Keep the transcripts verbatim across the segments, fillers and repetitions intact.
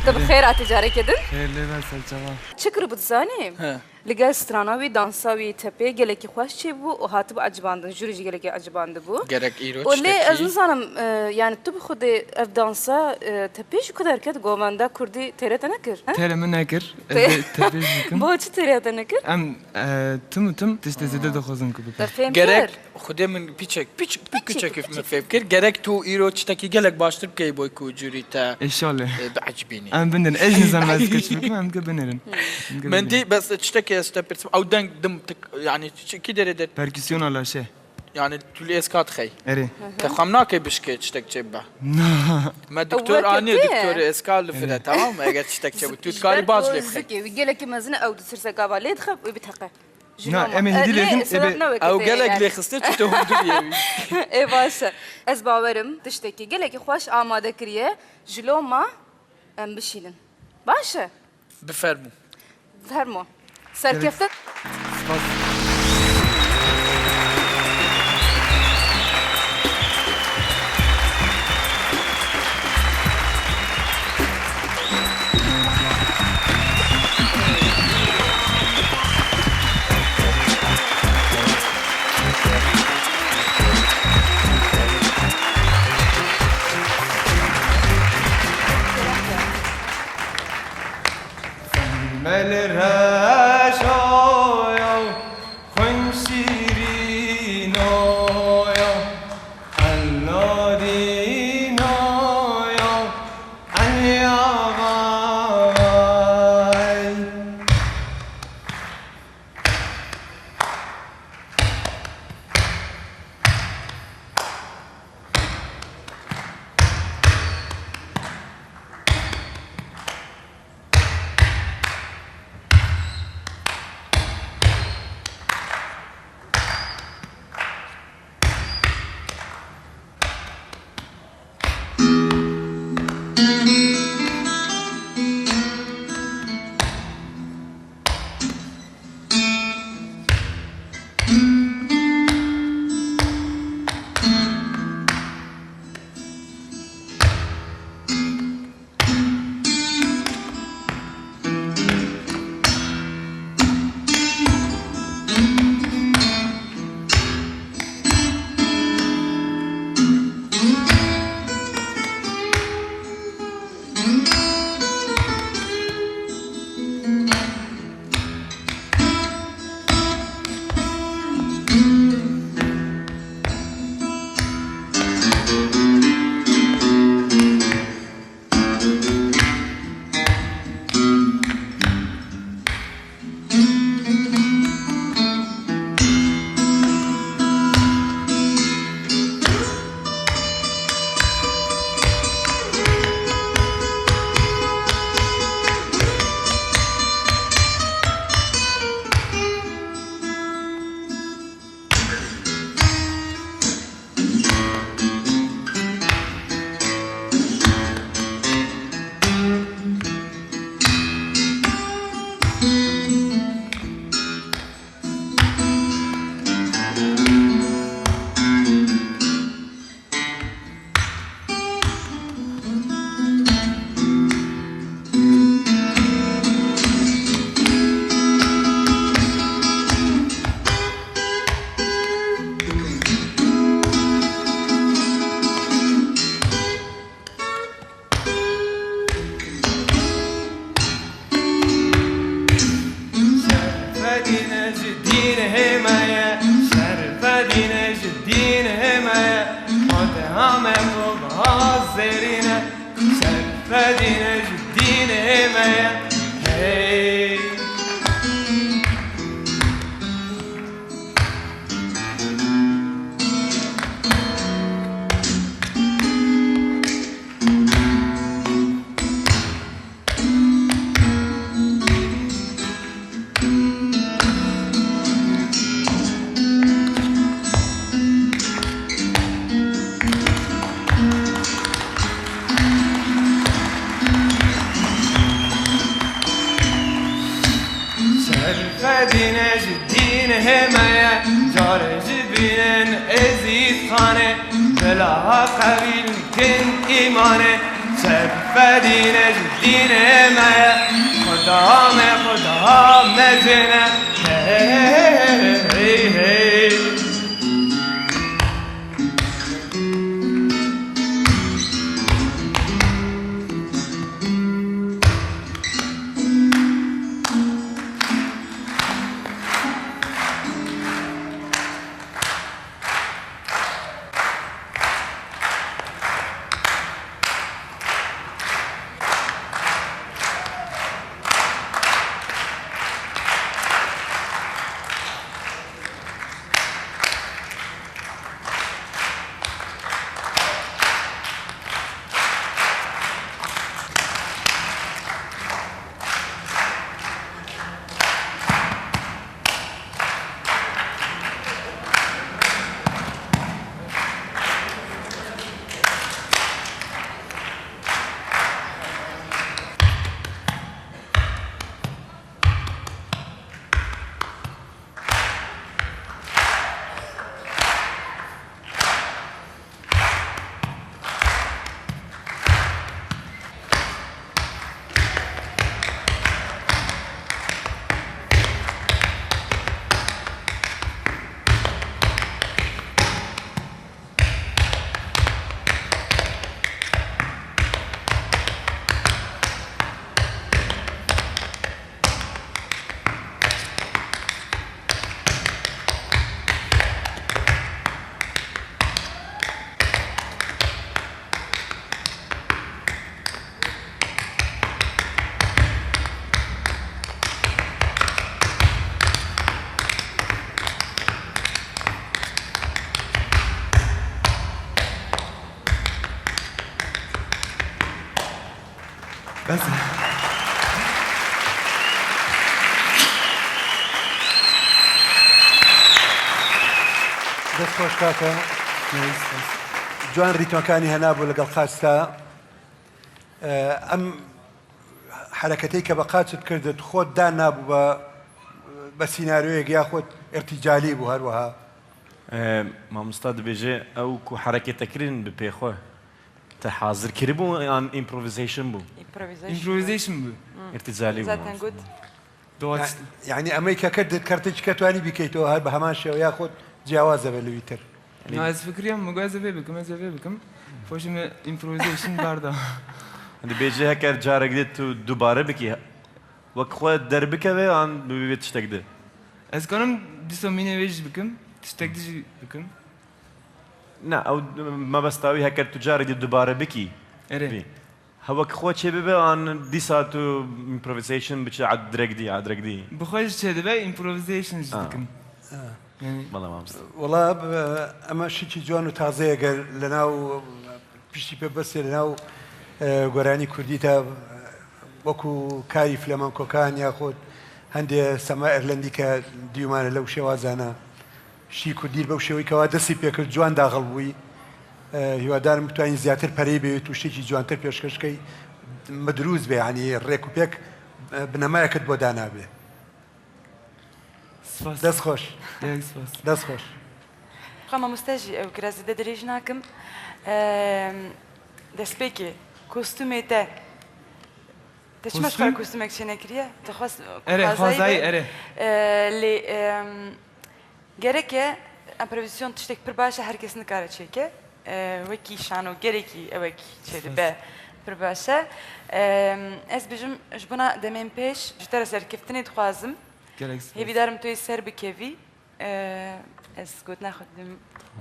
Te bi xêr hatî careke din. Xêr lê be serçava. Çi kiribû dizanî? He. Li gel strana wî, dansa wî tepê gelekî xweş çêbû û hatibû ecibandin. Jûrî jî gelekî ecibandibû. Gerek îro û lê ez tiştekî nizanim, e, yani tu bi xwedê ev dansa, e, tepê ji ku derket, govenda kurdî têrê te nekir, he? Têrê min nekir. Ez ê tepê jî bikim. Bo çi têrê te nekir? Em, e, tim û tim tiştê zêde dixwazin ku bikim. Te fêm kir? Gerek Xwedê min piçek, piçik, piçik, piçekî min piçek fêm kir. Gerek tu îro tiştekî gelek baştir bikeyî bo ku cûrî te, Înşallah. E, biecibînî. Em binêrin. Ez nizanim ez dikê çi bikim, em dikê binêrin. Em dikê binêrin. Mendî bes tiştekê ez te pirsim. Ew deng dim tik, yani çi, kî derê der? Perküsyona laşe. Yani tu li êska dixey. Erê. Te xam nake bişke tiştek çê bibe. Na. Me doktor aniye, doktor êska li vir e, tamam mı? Eger tiştek çê bu, tu dikarî baş lê bixey. Wî gelekî mezin e, ew di tirsek ava lê dixe, wî biteqe. Na, em ê hêdî lê din, ebe. Ew gelek lê xiste, çi te hundir ye wî. Ê baş e. Ez bawerim tiştekî gelekî xweş amade kiriye. Ji loma em bişînin. Baş e? Bifermû. Fermo. Serkeftin. Spas. Mel reşaya, xwin şîrînaya, el nadînaya, el yavay. Şerfedîne ji dîn hême ye, Şerfedîne ji dîn hême ye, ma te hame xwe biha zêrîne, Şerfedîne ji dîn hême ye, hey. Şerfedîne ji dîn hême ye, carê ji bînin Êzîd Xanê, bila qewîl kin îmanê. Serfedîne ji dînê me ye, Xuda me, Xuda mezin e. Hey, hey, hey. Bes e. Dest xweş kaka. Neyse. Ciwan rîtmekani hena bû legal qaçta. Em hereketê ke be qaçit kirdit, xwe da nabû be, be sînaryoyek ya xwe irticalî bû her wiha. Ee, mamosta dibêje, ew ku herekete kirin bi pê xwe. Te hazir kiribû yan improvisation bû? Improvisation. Improvisation bû. Îrtîcalî bû. Zaten got. Doğaç. Ya-, yani emeyke kir di kertê çike tuanî bikeyt'o her bi heman şew ya xwe ciyawaze be li wî tir. Na ez fikiriyam, min got ez ê vê bikim, ez ê vê bikim. Foşê min improvisation berda. Dibêje heker carek dî tu dubare bikî, wek xwe derbikeve an bi wê tiştek di? Ez karim dîsa mînê wê jî bikim, tiştek di jî bikim. Na, ew mebesta wî heker tu carê dî dubare bikî. Erê. Bî. Hewa ki xwe çê bibe an dîsa tu improvisation biçe ad direk dî, ad direk dî. Bi xwe jî çê dibe, improvisation jî dikim. Ha. Yani. Bala mamoste. Wala, e, ema şikî ciwan û taze ye ger li nav piştî pê bistê li nav, e, goranî kurdî de, e, wekû karî flemenkokan yaxud hendê sema Îrlandî ke dîwmane lew şêwazana. Şî ku dîr bew şêweyî ke wa destî pê kir, ciwan daxil bûyî. E, hîwadarim bitwanî ziyadtir pereyê bêwît û ştêkî ciwantir pêşkeş key. Midrûz be, yanî rêk û pêk, e, binemeyekit bo danabe. Spas. Dest xweş. Gelek spas. Dest xweş. Xwe mamoste jî ew kira zêde dirêj nakim. E, destpêkê, kostûmê te. Te çima ji xwe re kostûmek çênekiriye? Te xwest, erê, xwezayî, erê. E, lê, e, Gerek e, improvisyon tiştek pir baş e, her kes nikare çêke. E, wekî şano gerekî ewek çêdibe pir baş e. E, ez bijim ji bona demên pêş ji te re serkeftinê dixwazim. Gelek spas. Hêvîdarim tu yê ser bikevî. E, ez gotina xwe didim.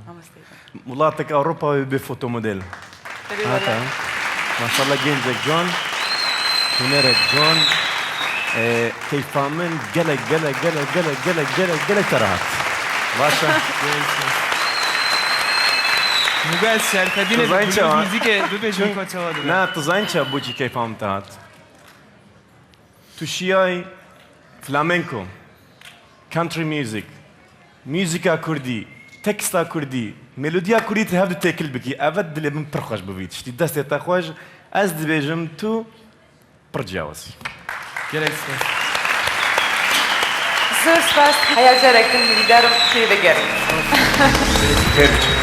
Mamosteyê de. Welatek Ewropa wê bê fotomodel. Hata. Maşallah gencek ciwan, hunerek ciwan, e, keyfa min gelek, gelek, gelek te re hat. Baş e? Muga ez şerfedîne. Tu zanî çawa? Muzîkê bibêjim ka çawa dibe. Na, tu zanî çawa bo çi keyfa min te hat? Tu şiyayî flamenco, country music, muzîka kurdî, teksta kurdî, melodiya kurdî tu hev du têkil bikî. Eve dilê min pir xweş bû vî tiştî. Destê te xweş. Ez dibêjim tu pir ciyawaz î. Gelek spas. Zor spas. Heya carek din hêvîdarim tu yê vegerî. Xêr biçe.